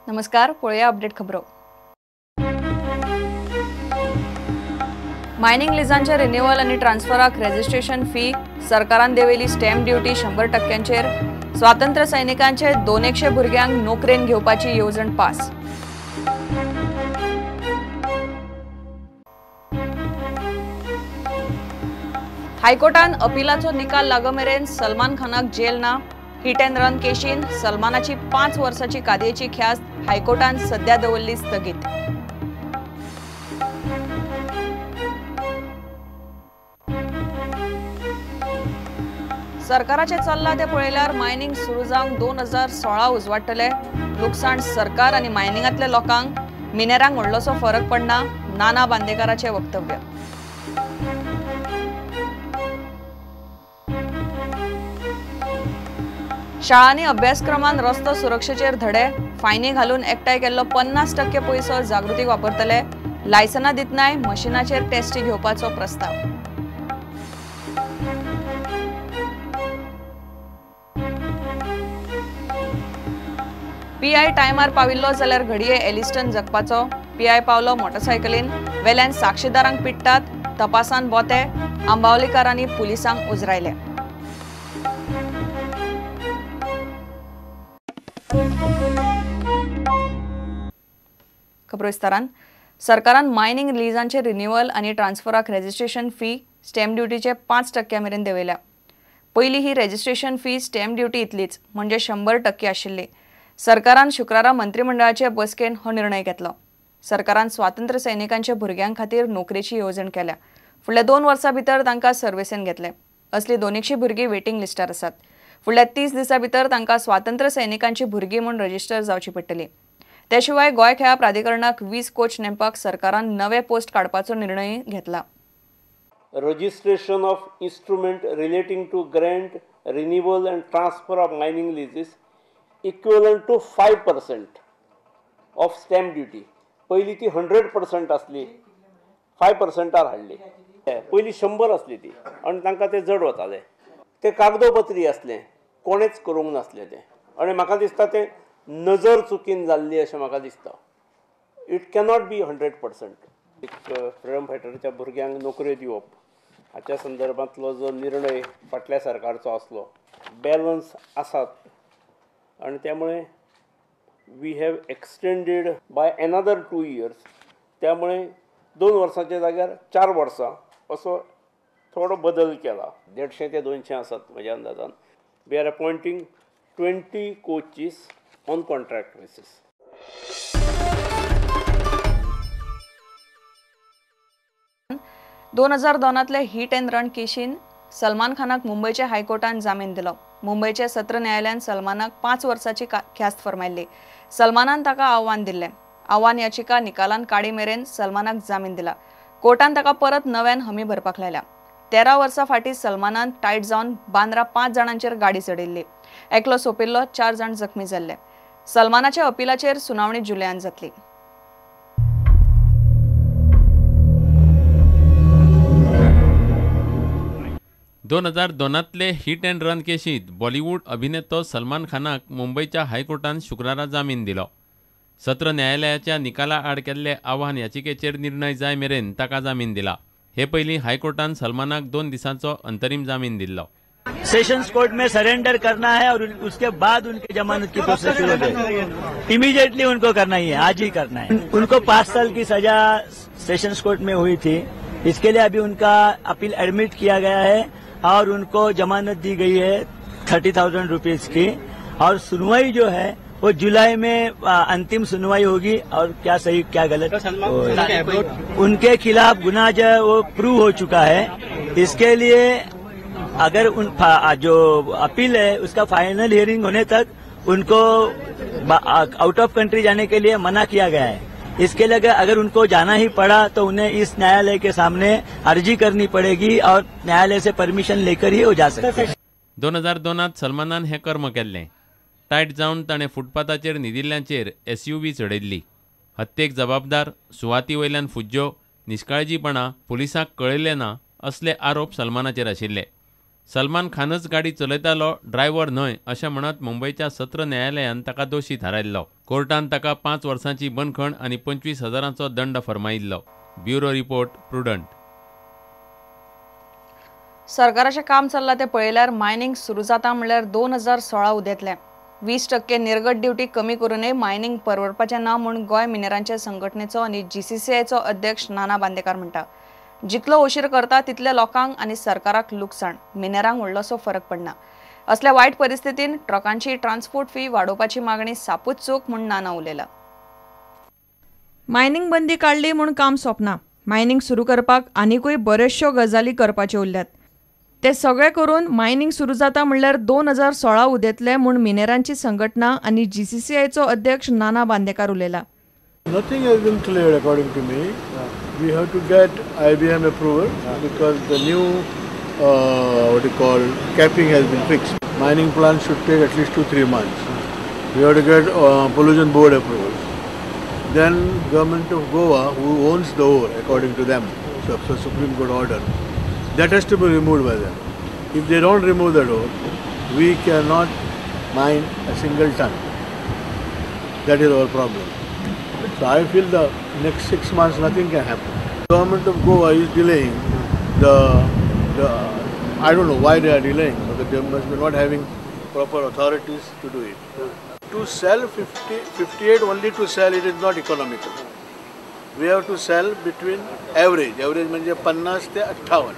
नमस्कार, पळोवया अपडेट खबरो. मायनिंग लिजांचे रिन्युअल आनी ट्रान्सफराक रेजिस्ट्रेशन फी सरकारान देंवयली स्टॅम्प ड्युटी 100%. स्वातंत्र्य सैनिकांचे 200 भुरग्यांक नोकरेन घेवपाची येवजण पास. हायकोर्टान अपिलाचो निकाल लागमेरेन सलमान खानाक जेल ना. हिट अँड रन केशीन सलमानाची 5 वर्सांची कादयेची ख्यास्त हायकोर्टान सध्या दवरली स्थगीत. सरकाराचें चल्लां तें पळयल्यार मायनिंग सुरू जावंक 2016 उजवाडटले. लुकसाण सरकार आनी मायनिंगांतल्या लोकांक, मिनेरांक व्हडलोसो फरक पडना, नाना बांदेकाराचें वक्तव्य. शाळांनी अभ्यासक्रमान रस्तो सुरक्षेचेर धडे, फायनी घालून एकठांय केल्लो 50% पयसो जागृतीक वापरतले. लायसनां दितनाय मशिनाचेर टेस्टी घेवपाचो प्रस्ताव. पीआय टायमार पाविल्लो जाल्यार घडये एलिस्टन जगपाचो. पीआय पावलो मोटरसायकलीन, वेल्यान साक्षीदारांक पिट्टात, तपासान बोते. आंबावलीकारांनी पुलिसांक उजरायले. खबरो विस्तारान. सरकारान मायनिंग लिजांचे रिन्युअल आनी ट्रान्सफराक रेजिस्ट्रेशन फी स्टॅम्प ड्युटीचे 5% मेरेन देंवयल्या. पयलीं ही रेजिस्ट्रेशन फी स्टॅम्प ड्युटी इतलीच म्हणजे 100% आशिल्ली. सरकारान शुक्रारा मंत्रिमंडळाचे बसकेन हो निर्णय घेतलो. सरकारान स्वातंत्र्य सैनिकांच्या भुरग्यां खातीर नोकरेची येवजण केल्या. फुडल्या 2 वर्सां भितर तांकां सर्विसेन घेतले. असली 200 भुरगीं वेटिंग लिस्टार आसात. फुडल्या 30 दिसां भितर तांकां स्वातंत्र्य सैनिकांची भुरगीं म्हूण रजिस्टर जावची पडटली. ते शिवाय गोंय खेळां प्राधिकरणाक 20 कोच नेमपाक सरकारान नवे पोस्ट काडपाचो निर्णय घेतला. Registration of instrument relating to grant, renewal and transfer of mining leases equivalent to 5% of stamp duty. पयली ती 100% आसली, 5%आर हाडली. पयली 100 आसली ती आनी तांकां तें जड वतालें. तें कागदोपत्री आसलें, कोणेच करूंक नासलें तें. आनी म्हाका दिसता तें नजर चुकीन जाल्ली अशें म्हाका दिसता. It cannot be 100%. एक फ्रिडम फायटरच्या भुरग्यांक नोकऱ्यो दिवप हाच्या संदर्भांतलो जो निर्णय फाटल्या सरकारचो आसलो, बॅलन्स आसात आनी त्यामुळे we have extended by another 2 years. त्यामुळे 2 वर्सांच्या जाग्यार 4 वर्सां असो थोडो बदल केला. 150 ते 200 आसात म्हज्या अंदाजान. We are appointing 20 coaches on contract basis. 2002 hit and run केशीन Salman खानाक मुंबयच्या हायकोर्टान जामीन दिलो. मुंबयच्या सत्र न्यायालयान सलमानाक 5 वर्सांची ख्यास्त फर्मायल्ली. सलमानान ताका आव्हान दिल्लें. आव्हान याचिका निकालान काडी मेरेन सलमानाक जामीन दिला. कोर्टान ताका परत नव्यान हमी भरपाक लायल्या. 13 वर्सां फाटीं सलमानान टायट जावन बांद्रा 5 जाणांचेर गाडी चडयल्ली. एकलो सोंपिल्लो, 4 जाण जखमी जाल्ले. सलमानाच्या अपिलाचेर सुनावणी जुलयान जातली. दोन हजार दोनांतले हिट अँड रन केशींत बॉलिवूड अभिनेतो सलमान खानाक मुंबयच्या हायकोर्टान शुक्रारा जामीन दिलो. सत्र न्यायालयाच्या निकाला आड केल्ले आव्हान याचिकेचेर निर्णय जाय मेरेन ताका जामीन दिला. हे पयलीं हायकोर्टान सलमानाक 2 दिसांचो अंतरीम जामीन दिल्लो. सेशंस कोर्ट में सरेंडर करना है और उसके बाद उनके जमानत की प्रोसेस शुरू हो. इमीडिएटली उनको करना ही है, आज ही करना है. उनको 5 साल की सजा सेशंस कोर्ट में हुई थी, इसके लिए अभी उनका अपील एडमिट किया गया है और उनको जमानत दी गई है 30,000 रुपीज की. और सुनवाई जो है वो जुलाई में अंतिम सुनवाई होगी और क्या सही क्या गलत उनके खिलाफ गुनाह जो है वो प्रूव हो चुका है. इसके लिए अगर उन जो अपील है उसका फाइनल हियरिंग होने तक उनको आउट ऑफ कंट्री जाने के लिए मना किया गया है. इसके लिए अगर उनको जाना ही पड़ा तो उन्हें इस न्यायालय के सामने अर्जी करनी पड़ेगी और न्यायालय से परमिशन लेकर ही वो जा सकते हैं. 2002 सलमानान हें कर्म केल्लें. टायट जावन ताणें फुटपाथाचेर न्हिदिल्ल्यांचेर SUV चडयल्ली. हत्येक जबाबदार, सुवाती वयल्यान फुज्जो, निष्काळजीपणा, पुलिसांक कळयलें ना असले आरोप सलमानाचेर आशिल्ले. सलमान खानच गाडी चलयतालो, ड्रायव्हर न्हय अशें म्हणत मुंबयच्या सत्र न्यायालयान ताका दोशी थारायल्लो. कोर्टान ताका 5 वर्सांची बंदखण आनी 25,000 दंड फर्मायिल्लो. Bureau report, Prudent. सरकाराचें काम चल्लां तें पळयल्यार मायनिंग सुरू जाता म्हणल्यार 2016 उदेतलें. 20% निर्गत ड्युटी कमी करूनय मायनिंग परवडपाचें ना म्हूण गोंय मिनेरांचे संघटनेचो आनी जीसीसीआयचो अध्यक्ष नाना बांदेकार म्हणटा. जितलो उशीर करता तितल्या लोकांक आनी सरकाराक लुकसाण, मिनेरांक व्हडलोसो फरक पडना. असल्या वायट परिस्थितीन ट्रकांची ट्रान्सपोर्ट फी वाडोवपाची मागणी सापूच चूक म्हूण नाना उलयला. मायनिंग बंदी काडली म्हूण काम सोंपना. मायनिंग सुरू करपाक आनिकूय बऱ्योचश्यो गजाली करपाच्यो उरल्यात. ते सगळे करून मायनिंग सुरू जाता म्हणल्यार 2016 उदेतले म्हूण मिनेरांची संघटना आनी जीसीसीआयचो अध्यक्ष नाना Bandekar उलयला. Nothing has been cleared according to me. We have to get IBM approval because the new what you call capping has been fixed. Mining plan should take at least 2-3 months. We have to get pollution board approval. Then government of Goa, who owns the ore according to them, so Supreme Court order, that has to be removed by them. If they don't remove that ore, we cannot mine a single ton. That is our problem. So I feel the next 6 months nothing can happen. Government of Goa is delaying the I don't know why they are delaying, because they must be not having proper authorities to do it. To sell 58 only to sell, it is not economical. We have to sell between average means 50 ते 58.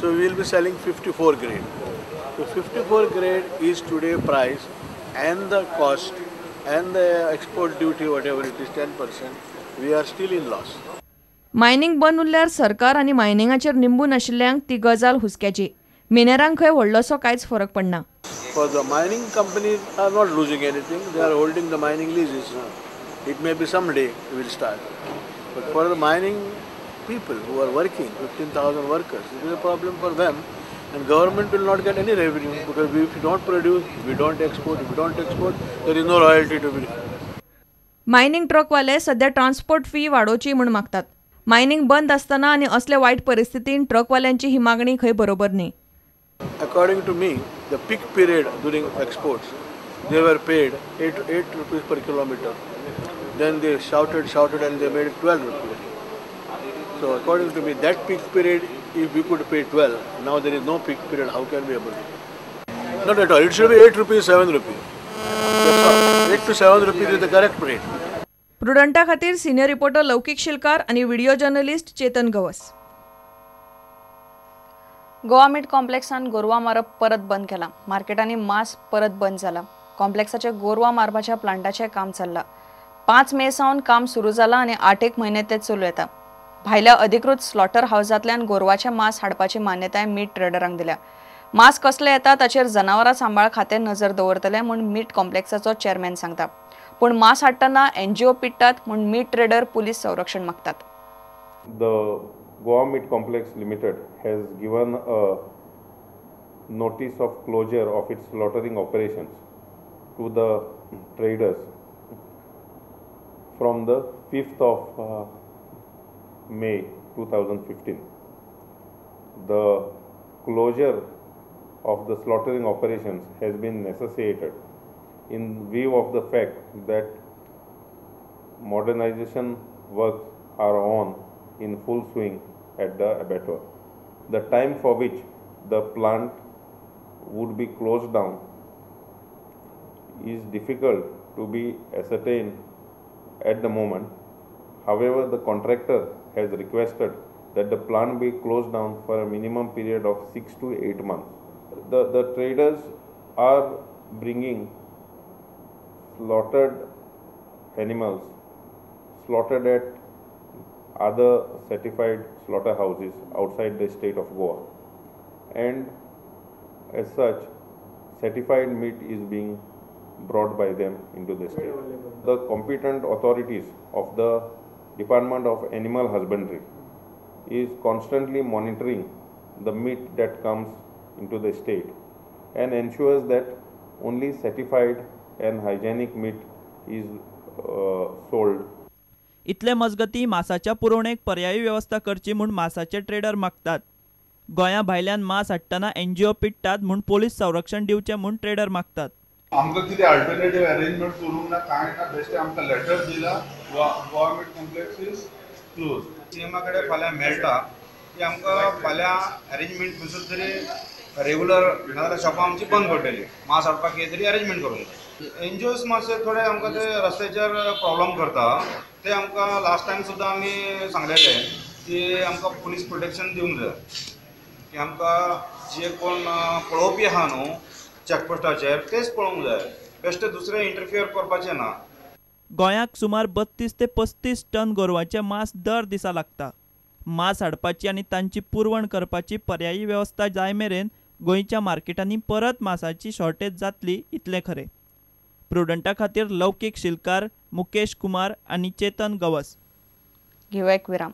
So we will be selling 54 grade. So 54 grade is today price and the cost and the export duty, whatever it is, 10%, we are still in loss. Mining बंद उरल्यार सरकार आनी मायनिंगाचेर निंबून आशिल्ल्यांक ती गजाल हुस्क्याची. मिनेरांक खंय व्हडलोसो कांयच फरक पडना. For the mining companies are not losing anything, they are holding the mining leases. It may be someday we will start. But for the mining people who are working, 15,000 workers, it is a problem for them. And government will not get any revenue because if we don't produce, we don't export. If we don't export, there is no royalty to be. Mining ट्रकवाले सध्या transport fee वाडोवची म्हूण मागतात. Mining बंद आसतना आनी असले वायट परिस्थितीन ट्रकवाल्यांची ही मागणी खंय बरोबर न्ही. According to me, the peak period during exports, they were paid 8 rupees per kilometer. Then they shouted and they made it 12 rupees. So according to me, that peak period, if we could pay 12, now there is no peak period, how can we able to pay? Not at all. It should be 8 rupees, 7 rupees. That's all. 8 to 7 rupees is the correct rate. प्रुडंटा खातीर senior reporter लौकिक शिलकार आणि video journalist Chetan Gawas. Goa meat कॉम्प्लेक्सान गोरवां मारप परत बंद केलां. मार्केटांनी मांस परत बंद जाला. कॉम्प्लेक्साचे गोरवां मारपाच्या प्लांटाचें काम चल्लां. 5 मे सावन काम सुरू जालां आनी 8-1 म्हयने तें चलू येता. भायल्या अधिकृत स्लॉटर हावजांतल्यान गोरवाचें मांस हाडपाची मान्यताय मीट ट्रेडरांक दिल्या. मांस कसलें येता ताचेर जनावरां सांबाळ खातें नजर दवरतलें म्हूण मीट कॉम्प्लेक्साचो चेअरमॅन सांगता. पूण मांस हाडटना एनजीओ पिडटात म्हूण मीट ट्रेडर पुलीस संरक्षण मागतात. The Goa Meat Complex Limited has given a notice of closure of its slaughtering operations to the traders from the 5th of May 2015. The closure of the slaughtering operations has been necessitated in view of the fact that modernization works are on in full swing at the abattoir. The time for which the plant would be closed down is difficult to be ascertained at the moment. However, the contractor has requested that the plant be closed down for a minimum period of 6 to 8 months. The traders are bringing slaughtered animals slaughtered at other certified slaughterhouses outside the state of Goa, and as such certified meat is being brought by them into the state. The competent authorities of the Department of Animal Husbandry is constantly monitoring the meat that comes into the state and ensures that only certified and hygienic meat is sold. इतले मजगती मासाच्या पुरवणेक पर्यायी वेवस्था करची म्हूण मासाचे trader मागतात. गोंया भायल्यान मांस हाडटना एनजीओ पिडटात म्हूण पोलीस संरक्षण दिवचें म्हूण ट्रेडर मागतात. आमकां कितें अल्टरनेटीव अरेंजमेंट करूंक ना, कांय ना. बेश्टें आमकां लेटर दिला, Goa meat complex is close. सीएमा कडेन फाल्यां मेळटा की आमकां फाल्यां अरेंजमेंट खंयसर तरी रेगुलर, नाजाल्यार शॉपां आमची बंद पडटली. मांस हाडपाक कितें तरी अरेंजमेंट करूंक जाय. एनजीओस मातशे थोडे आमकां ते रस्त्याचेर प्रॉब्लम करता. ते आमकां लास्ट टायम सुद्दां आमी सांगलेले की आमकां पुलीस प्रोटेक्शन दिवंक जाय, की आमकां जे कोण पळोवपी आहा न्हू चॅकपोस्टाचेर तेच पळोवंक जाय, बेश्टे दुसरे इंटरफियर करपाचें ना. गोंयाक सुमार 32 ते 35 टन गोरवांचें मांस दर दिसा लागता. मांस हाडपाची आनी तांची पुरवण करपाची पर्यायी वेवस्था जाय मेरेन गोंयच्या मार्केटांनी परत मांसाची शॉर्टेज जातली इतलें खरें. प्रुडंटा खातीर लौकीक शिलकार, मुकेश कुमार आनी चेतन गवस. घेवया एक विराम.